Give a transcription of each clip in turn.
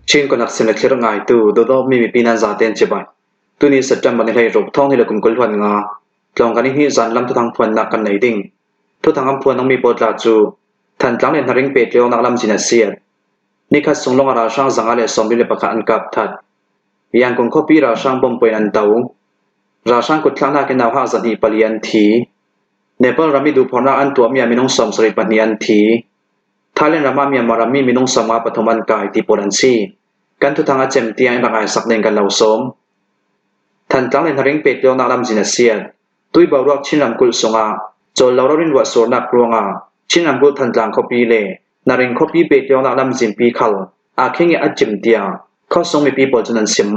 Chin connection le thlir ngaitu dawdawmi mipi nan zaten cibai. Tuni September ni 16 thawng hi le kum 20 huan nga tlawng kan i hnih zan lam thuthang phuannak kan nei ding. Thuthang an phuan mi pawl tla cu Thantlang le Hnaring petlionak lamzin a siat. Nikhat sung lawng ah ralhrang 121 an kap that. Yangon khuapi ralhrang bomb puai an do. Ralhrang kutthlaknak in nauhak 24 an thi. Nepal ram i duhphornak an tuahmi ah minung 74 an thi. Thailand ram ah Myanmar rammi minung 53 an kai ti pawl an si. Kan thuthang a cem tiang in rak ngai sak ding kan lo sawm. Thantlang le Hnaring petlionak lamzin a siat. Tui boruak Chin ramkulh sungah cawl lo ro in ruahsurnak ruangah Chin ramkulh Thantlang khuapi le Hnaring khuapi petlionak lamzinpi khal aa khing i a cim tiah khuasung mipi pawl cun an sim.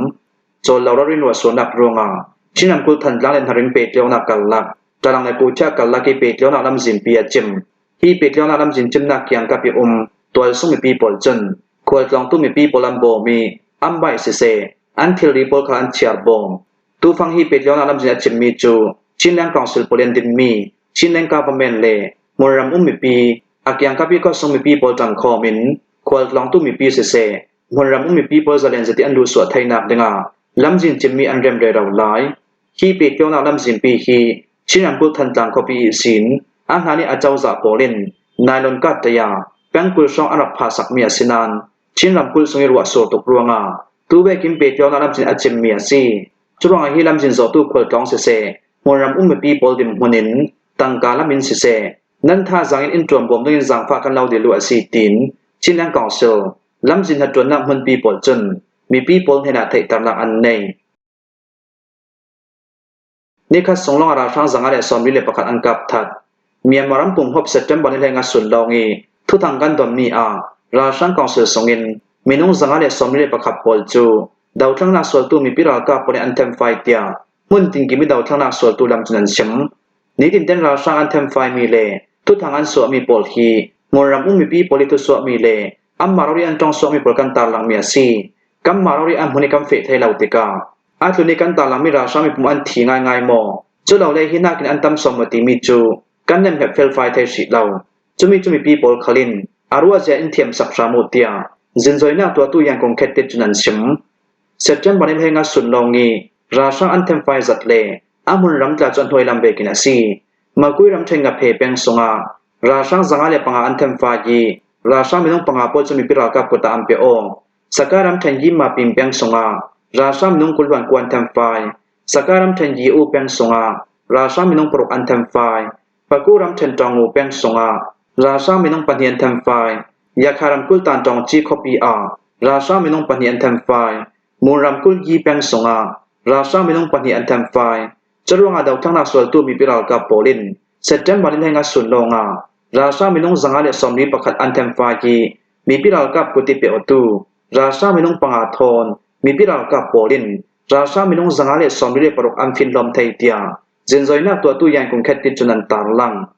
Cawl lo ro in ruahsurnak ruangah Chin ramkulh Thantlang le Hnaring petlionak karlak Ṭalang le Puṭhia karlak i petlionak lamzinpi a cim. Hi petlionak lamzin cimnak kiangkap i um tualsung mipi pawl cun khualtlawngtu mipi pawl an bawm i an baih siseh an thilri pawl kha an chiar bawm. Tufang hi petlionak lamzin a chimmi cu Chinland Council pawl in dinmi Chinland government le hmunram um mipi a kiangkap i khuasung mipi pawl ṭangkhawm in khualtlawngtu mipi siseh hmunram um mipi pawl zalen zati an luhsuah theinak dingah lamzin cimmi an rem rero lai. Hi petlionak lamzinpi hi Chin ramkulh Thantlang khuapi i sin a hlan i acozah pawl in nylon kattaya pengkulh hrawng an rak phahsakmi a si nain Chin ramkulh chung i ruahsur tuk ruangah tuvek in petlionak lamzin a cimmi a si. Curuangah hi lamzin zawhtu khualtlawng siseh, hmunram um mipi pawl dirhmun in tangka lam in siseh, nan thazaang in inn ṭuan bawm dingin zaangfah kan lo dil u a si tiin Chinland Council lamzin hnaṭuannak hmunpi pawl cun mipi pawl hnenah theihternak an nei. Nikhat sung lawng ah ralhrang 141 an kap that. Myanmar ram pumhuap September ni 15 sunlawng i thuthang kan donmi ah ralhrang council sungin minung 121 pawl cu dothlannak sualtu mipi ralkap pawl nih an thenfai tiah hmun tinkim i dothlannak sualtu lam cun an chim. Nitin ten ralhrang an thenfaimi le thuthang an suahmi pawl hi hmunram um mipi pawl i thusuahmi le anmah rori an tong suahmi pawl kan tarlanghmi a si. Kanmah rori an hmun i kan feh thai lo tikah A tlun i kan tarlangmi ralhrang mipum an thi ngaingai maw? Culole hi nakin an tam sawm maw timi cu kan nemhep felfai thei hrih lo. Cumi cu mipi pawl khal in a ruahzia in thiamsak hram u tiah zinzoinak tuahtu Yangon Khettit cun an chim. September ni 15 sunlawng i ralhrang an thenfai zat le a hmunram tla cu a hnuailam vekin a si. Makui ramṭhen Ngaphe peng sungah ralhrang 505 an thenfai i ralhrang minung panga pawl cu mipi ralkap kut ah an pe aw. Saka ramṭhen Yinmapin peng sungah ralhrang minung 20 luan kuan thenfai, Saka ramṭhen Yi-U peng sungah ralhrang minung paruk an thenfai, Paku ramṭhen Tawngu peng sungah ralhrang minung pahnih an thenfai, Yakha ramkulh Tantawngci khuapi ah ralhrang minung pahnih an thenfai, Mon ramkulh Yi peng sungah ralhrang minung pahnih an thenfai. Curuangah dothlannak sualtu mipi ralkap pawl in September ni 15 sunlawng ah ralhrang minung 141 an thenfai i Mipi ralkap kut i pe awtu ralhrang minung panga thawn mipi ralkap pawl in ralhrang minung 126 an finhlawm thei tiah zinzoinak tuahtu Yangon Khettit cun an tarlang.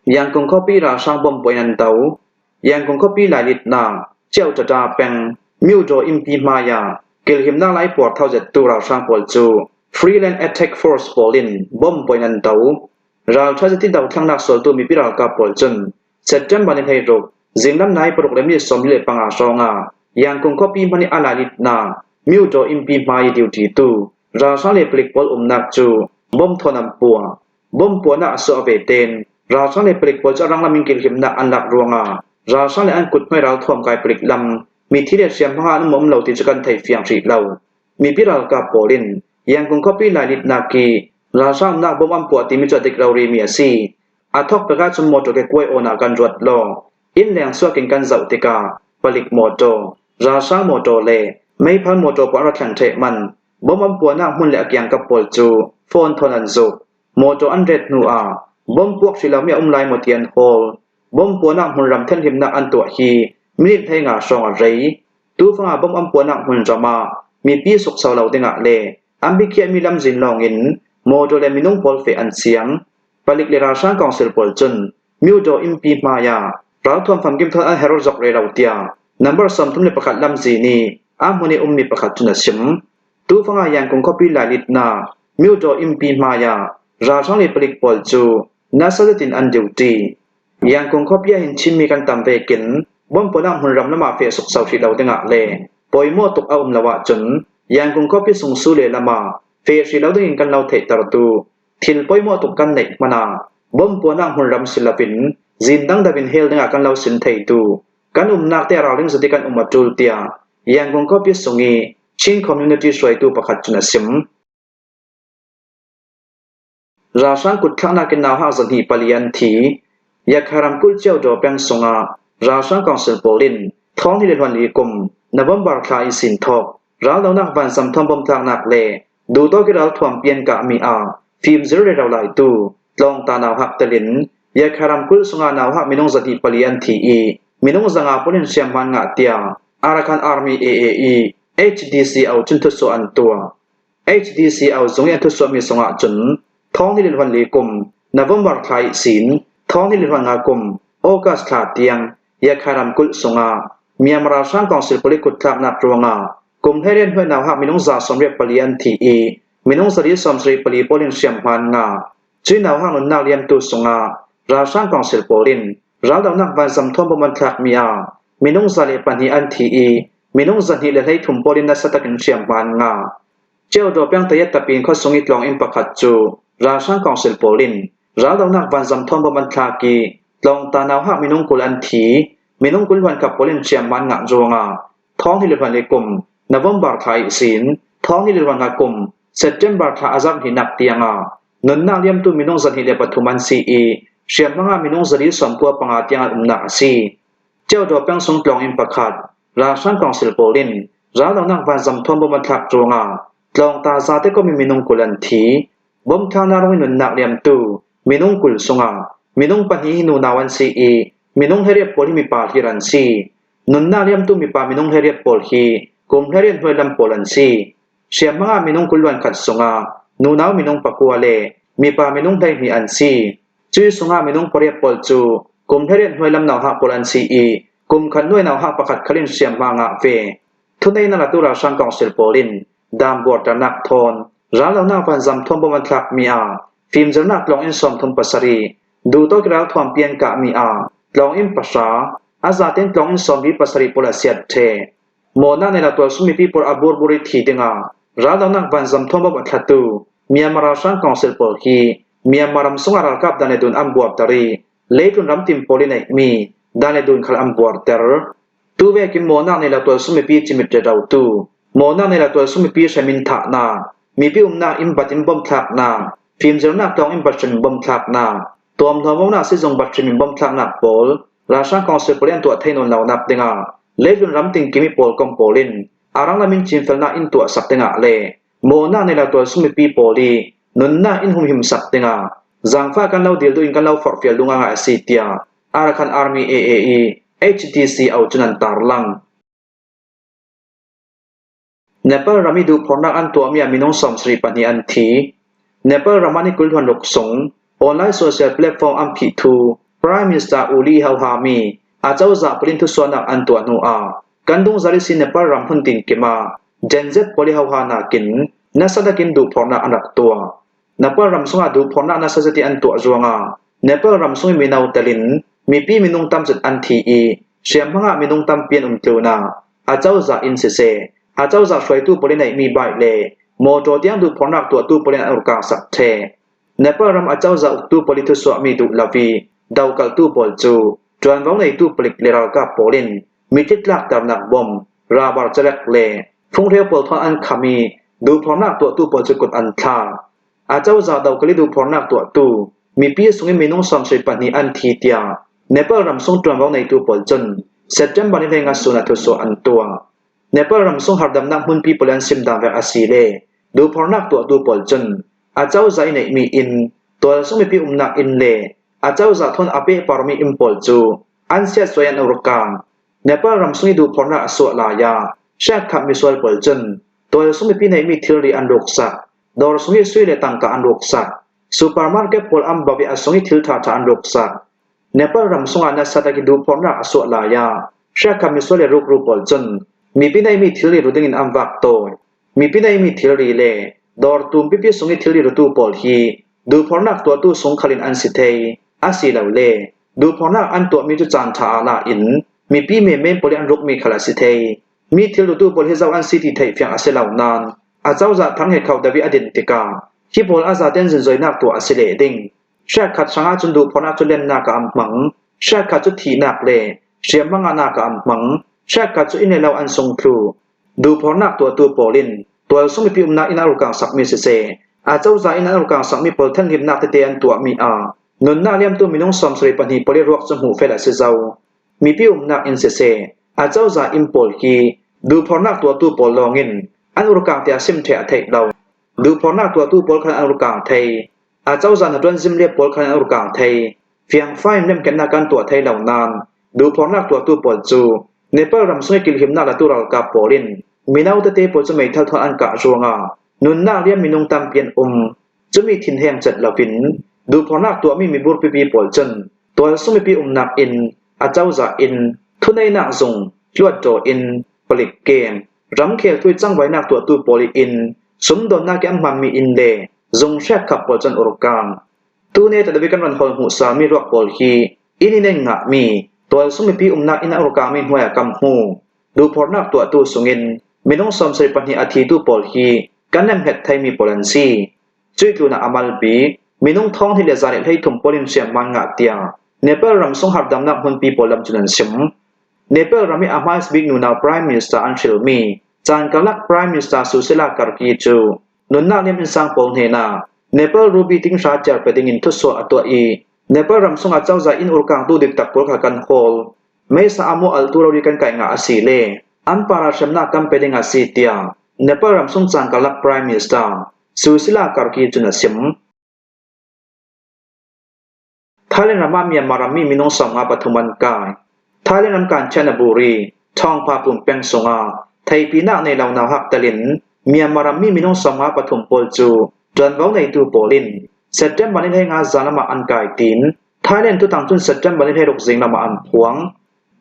Yangon khuapi ralhrang bomb puai an do. Yangon khuapi lailitnak Ciautata peng Myodaw innpi hmai ah kilhimnak lai puarthau zettu ralhrang pawl cu Freeland Attack Force pawl in bomb puai an do. Ralṭha zati dothlannak sualtu mipi ralkap pawl cun September ni 16 zinglam nai paruk le minute 45 hrawng ah Yangon khuapi hmanh i a lailitnak Myodaw innpi hmai i duty tu ralhrang le palik pawl umnak cu bomb thawn an puah. Bomb puahnak a suah ve tein ralhrang le palik pawl cu a ranglam in kilhimnak an lak ruangah ralhrang le an kuthmai ralthuam kai palik lam mithi le hriamhmang ah an um um lo ti cu kan thei fiang hrih lo. Mipi ralkap pawl in Yangon khuapi lailitnak i Ralhrangnak bawm an puah timi cu a dik lo rihmi a si. A thawk bik ahcun motor ke kuai awn ah kan ruat law innleng suak in kan zoh tikah palik motor, ralhrang motor le meiphan motor pawl an ra thleng ṭheh manh. Bawm an puahnak hmun le a kiangkap pawl cu phone thawn an zuk. Motor an ret hnu ah bom puak hrih lomi a um lai maw ti an hawl. Bom puahnak hmunram thenhlimnak an tuah hi minute 15 hrawng a rei. Tufang ah bom an puahnak hmunram ah mipi sukso lo dingah le An biakhiahmi lamzin lawngin motor le minung pawl feh an siang. Palik le ralhrang council pawl cun Myodaw innpi hmai ah ralthuam famkim thon an herh zok rero tiah number 31 lamzin i a hmun i ummi pakhat cun a chim. Tufang ah Yangon khuapi lailitnak Myodaw innpi hmai ah ralhrang le palik pawl cu nasa zetin an duty. Yangon khuapi ah hin Chinmi kan tam vekin Bompuan ah hmunram lam ah feh sukso hrih lo dingah le pawimawh tuk a um lo ahcun Yangon khuapi sungsu lehlam ah feh hrih lo dingin kan lo theihtertu thil pawimawh tuk kan neih hmanh ah bompuan ah hmunram si loin zin dangdang in hel dingah kan lo sin theitu kan umnak te ralring zati kan um a ṭul tiah Yangon khuapi sung i Chin community hruaitu pakhat cun a sim. Ralhrang kutthlaknak in nauhak 24 an thi. Yakha ramkulh Ciodaw peng sungah ralhrang council pawl in thawng hi le hluan li kum November thla i sinthawk raldohnak vansam thawng tlaknak le duhtawk i ralthuam pian kahmi ah fimzir le rolaitu tlawngta nauhak telin Yakha ramkulh sungah nauhak minung 24 an thi i minung 500 pawl in hriamhman ngah tiah Arakan Army AAE HDCO cun thutsuah an tuah. HDCO zung i an thutsuahmi sungah cun thawng ni le hluan li kum November thla i sin thawng ni le hluan nga kum August thla tiang Yakha ramkulh sungah Myanmar ralhrang council palik kutthlaknak ruangah kum hleirian hnuainak ah minung 84 an thi i minung 174 pawl in hriamhman nga cui nauhang nunnak liamtu sungah ralhrang council pawl in raldohnak vanzam thuam an thlakmi ah minung 102 an thi i minung 213 pawl in nasa takin hriamhman nga. Ceudaw peng Tayat-tapin khuasung i tlawng inn pakhat cu ralhrang council pawl in raldohnak vanzam thuam bom an thlak i tlawngta nauhak minung 20 an thi. Minung 20 hluankap pawl in hriamhman ngah ruangah thawng hi le hluan le kum November thla i sin thawng hi le hluan nga kum September thla a zarh hnih tiangah nunnak liamtu minung 23 an si i hriamhmang ah minung 195 tiang an umnak a si. Ceudaw peng sung tlawng inn pakhat ralhrang council pawl in raldohnak vanzam thuam bom an thlak ruangah tlawngta zate kom in minung 20 an thi. Bom thlaknak ruang i nunnak liamtu minung 20 sungah minung pahnih hi nunau an si i minung hleiriat pawl hi mipa hlir an si. Nunnak liamtu mipa minung hleiriat pawl hi kum hleiriat hnuai lam pawl an si. Hriamhmang ah minung 20 luan khat sungah nunau minung pakua le mipa minung 12 an si. Cui sungah minung pariat pawl cu kum hleiriat hnuai lam nauhak pawl an si i kum khat nuai nauhak pakhat khal in hriamhma ngah ve. Thuneinak latu ralhrang council pawl in dam buarternak thawn raldohnak vanzam thuambawm an thlakmi ah fimzirnak tlawng in 37 duhtawk ralthuam pian kahmi ah tlawng in pahra a zaten tlawng in 47 pawl a siat ṭhe. Mawnak nih tualsung mipi pawl a burbur i thi dingah raldohnak vanzam thuambawm a thlatu Myanmar ralhrang council pawl hi Myanmar ram sungah ralkap dan le dun an buarter i leitlun ram tim pawl i neihmi dan le dun khal an buarter. Tuvekin mawnak nih tualsung mipi cimit rerotu, mawnak nih tualsung mipi hrem in thahnak, mipi umnak inn bat in bomb thlaknak, fimzirnak tawng in bat hrim in bomb thlaknak, tuamhlawmnak sizung bat hrim in bomb thlaknak pawl ralhrang council pawl an tuah thai nawn lonak dingah leitlun ram tingkimi pawl kom pawl in arang lam in cinfelnak in tuah sak dingah le mawnak nih tualsung mipi pawl i nunnak in humhim sak dingah zaangfah kan lo dil duh in kan lo forhfial duh ngai a si tiah Arakan Army AAE HDCO cun an tarlang. Nepal ram i duhphornak an tuahmi ah minung 74 an thi. Nepal ram ah ni 20 ruk sung online social platform an phih thu Prime Minister Oli Hauhami acozah palin thusuahnak an tuah hnu ah kan dungzal i si Nepal ram hmun tinkim ah Gen Z pawl i hauha nakin nasa takin duhphornak an rak tuah. Nepal ram sungah duhphornak nasa zet i an tuah ruangah Nepal ram sung i mino tel in mipi minung tamzet an thi i hriamhmang ah minung tampi an um tlun ah acozah inn siseh, acozah hruaitu pawl i neihmi bike le mawṭaw tiang duhphornak tuahtu pawl in an urkang sak ṭheh. Nepal ram acozah uktu pawl i thusuahmi duh lo i dokalhtu pawl cu ṭuanvo ngeitu palik le ralkap pawl in mitthli tlakternak bom, rubber carek le phunghreu pawl thawng an kham i duhphornak tuahtu pawl cu kut an thlak. Acozah dokhal i duhphornak tuahtu mipi sung in minung 72 an thi tiah Nepal ram sung ṭuanvo ngeitu pawl cun September ni 15 sun ah thusuah an tuah. Nepal ram sung hardamnak hmunpi pawl an sim dan vek a si le duhphornak tuahtu pawl cun acozah i neihmi inn, tualsung mipi umnak inn le acozah thawn a pehparmi inn pawl cu an siatsuai an urkang. Nepal ram sung i duhphornak a suah lai ah hriangkhamh misual pawl cun tualsung mipi neihmi thilri an ruksak, dawr sung i sui le tangka an ruksak, supermarket pawl an bauh i a sung i thil ṭhaṭha an ruksak. Nepal ram sungah nasa tak i duhphornak a suah lai ah hriangkhamh misual le rukru pawl cun mipi neihmi thilri ru dingin an vak tawn. Mipi neihmi thilri le dawr tumpipi sung i thilri rutu pawl hi duhphornak tuahtu sungkhal in an si thei, asilole duhphornak an tuahmi cu caanṭha ah la in Mipi menmen pawl i an rukmi khal a si thei. Mi thil rutu pawl hi zoh an si ti theihfiang a si lo nain acozah thang he kho deuh i a din tikah hi pawl a zaten zinzoinak tuah a si leh ding. Hrialkhat hrangah cun duhphorhnak cu lennak ah an hmang. Hrialkhat cu thihnak le hriamhma ngahnak ah an hmang. Hrialkhat cu inn le lo an sung thlu. Duhphorhnak tuahtu pawl in tualsung mipi umnak inn an rukang sakmi siseh, acozah inn an rukang sakmi pawl thenhlimnak tete an tuahmi ah nunnak liamtu minung 74 pawl i ruak cu hmuhfel a si zau. Mipi umnak inn siseh, acozah inn pawl hi duhphorhnak tuahtu pawl lawngin an urkang tiah simṭheh a theih lo. Duhphorhnak tuahtu pawl khan an urkang thei. Acozah hna ṭuan zimliap pawl khan an urkang thei. Fiangfai in remkennak kan tuah thei lo nain duhphorhnak tuahtu pawl cu Nepal ram sung i kilhimnak latu ralkap pawl in mino tete pawl cu meithal thon an kah ruangah nunnak liam minung tampi an um. Cumi thinheng cet loin duhphorhnak tuahmi mibur pipi pawl cun tualsung mipi umnak inn, acozah inn, thuneinak zung, hluattaw inn, palik keng, ramkhel thui cangvainak tuahtu pawl i inn, sumdawnnak i an hmanmi inn le zung hriakhap pawl cun urkang. Tune tadawi kan ran hol hmuh sami ruak pawl hi inn in an ngahmi tualsung mipi umnak inn a urkangmi hnuai ah kam hmu. Duhphorhnak tuahtu sungin minung 72 a thitu pawl hi kan nemhnget theimi pawl an si. Cui tlun ah a mal bik minung thong hi le za le 33 pawl in hriamman ngah tiah Nepal ram sung hardamnak hmunpi pawl lam cun an sim. Nepal ram i a hmaisbik nunau Prime Minister an hrilmi caan karlak Prime Minister Susila Karki cu nunnak liam innsang pawl hnenah Nepal ruby tinghra cer pe dingin thusuah a tuah i Nepal ram sungah cozah inn urkangtu diktak pawl kha kan hawl. Meisa amu altu rori kan kai nga a si le an para hremnak kan pe ding a si tiah Nepal ram sung caan karlak Prime Minister Susila Karki cun a chim. Thailand ram ah Myanmar rammi minung 53 an kai. Thailand ram Kanchanaburi, Thawngpha pum peng sungah theipinak nei lo nauhak telin Myanmar rammi minung 53 pawl cu ṭuanvo neitu pawl in September ni 15 zaanlam ah an kai tiin Thailand tuthang cun September ni 16 zinglam ah an phuang.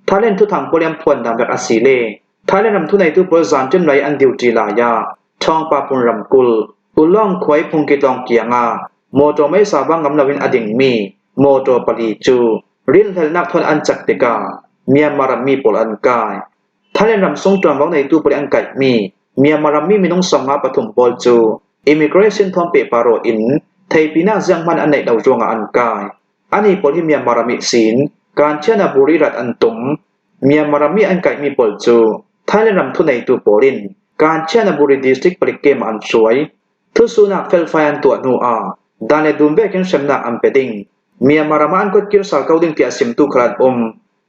Thailand thuthang pawl i an phuan dan vek a si le Thailand ram thuneitu pawl zanṭim lei an duty lai ah Thawngpa pun ramkulh Ulong khuai phungki tlawng kiang ah mawṭaw meisa vang ngam loin a dingmi mawṭaw pali cu rinhlelhnak thawn an cak tikah Myanmar rammi pawl an kai. Thailand ram sung ṭuanvo neitu pawl i an kaihmi Myanmar rammi minung 53 pawl cu immigration thawn pehparo in theipinak zianghmanh an neih lo ruangah an kai. Ani pawl hi Myanmar ram i sin Kanchanaburi rat an tum. Myanmar rammi an kaihmi pawl cu Thailand ram thuneitu pawl in Kanchanaburi district palik kem ah an hruai. Thusunak felfai an tuah hnu ah dan le dum vekin hremnak an pe ding. Myanmar ram ah an kutkir sal ko ding tiah simtu khal an um.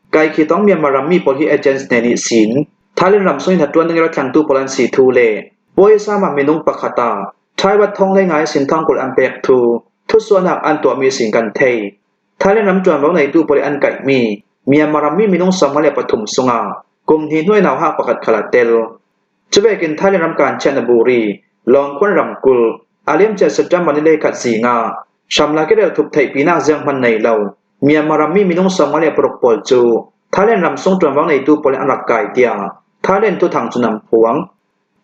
Kai khi tong Myanmar rammi pawl hi agents hne nih sin Thailand ram sungin hna ṭuan ding i thlangtu pawl an si thu le puaisa ma minung pakhat ah Thaiwat thong hlei ngai sin thong kul an pek thu thusuahnak an tuahmi sin kan thei. Thailand ram ṭuanvo neitu pawl i an kaihmi Myanmar rammi minung 53 sungah kum hnih hnuai nauhak pakhat khal a tel. Cuvekin Thailand ram Kanchanaburi, Lawngkhuan ramkulh, a liamcia September ni 21 zing ah hramlak i relthup theihpinak zianghmanh nei lo Myanmar rammi minung 56 pawl cu Thailand ram sung ṭuanvo neitu pawl in an rak kai tiah Thailand tuthang cun an phuang.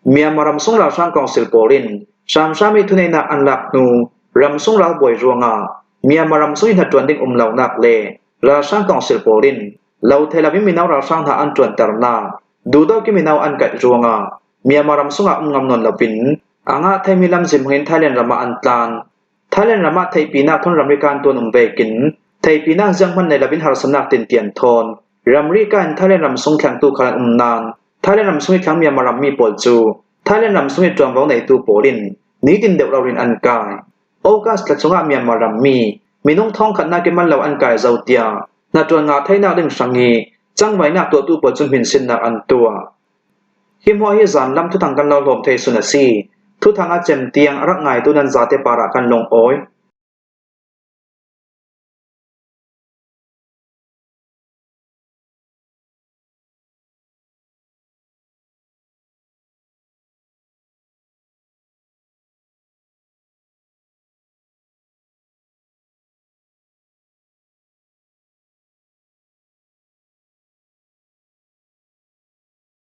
Myanmar ram sung ralhrang council pawl in hramhram i thuneinak an lak hnu ramsung ralbawi ruangah Myanmar ram sung i hnaṭuan ding um lonak le ralhrang council pawl in lothei lo in mino ralhrang hna an ṭuanternak duhdawt i mino an kaih ruangah Myanmar ram sungah um ngam nawn loin a ngah theimi lamzim hmangin Thailand ram ah an tlan. Thailand ram ah theihpinak thawn ramri kaan tuan um vekin theihpinak zianghmanh nei loin harsatnak tintian thawn ramri ka in Thailand ram sung thlengtu khal an um nain Thailand ram sung i thlang Myanmar rammi pawl cu Thailand ram sung i ṭuanvo neitu pawl in nitin deuh lo in an kai. August thla chungah Myanmar rammi minung thongkhatnak i man lo an kai zo tiah hnaṭuan nga theinak ding hrang i cangvainak tuahtu pawl cu hminsinnak an tuah. Hi hmuah hi zanlam thuthang kan lo hlawm thei sun a si. Thuthang a cem tiang a rak ngaitu nan zate par ah kan lungawi.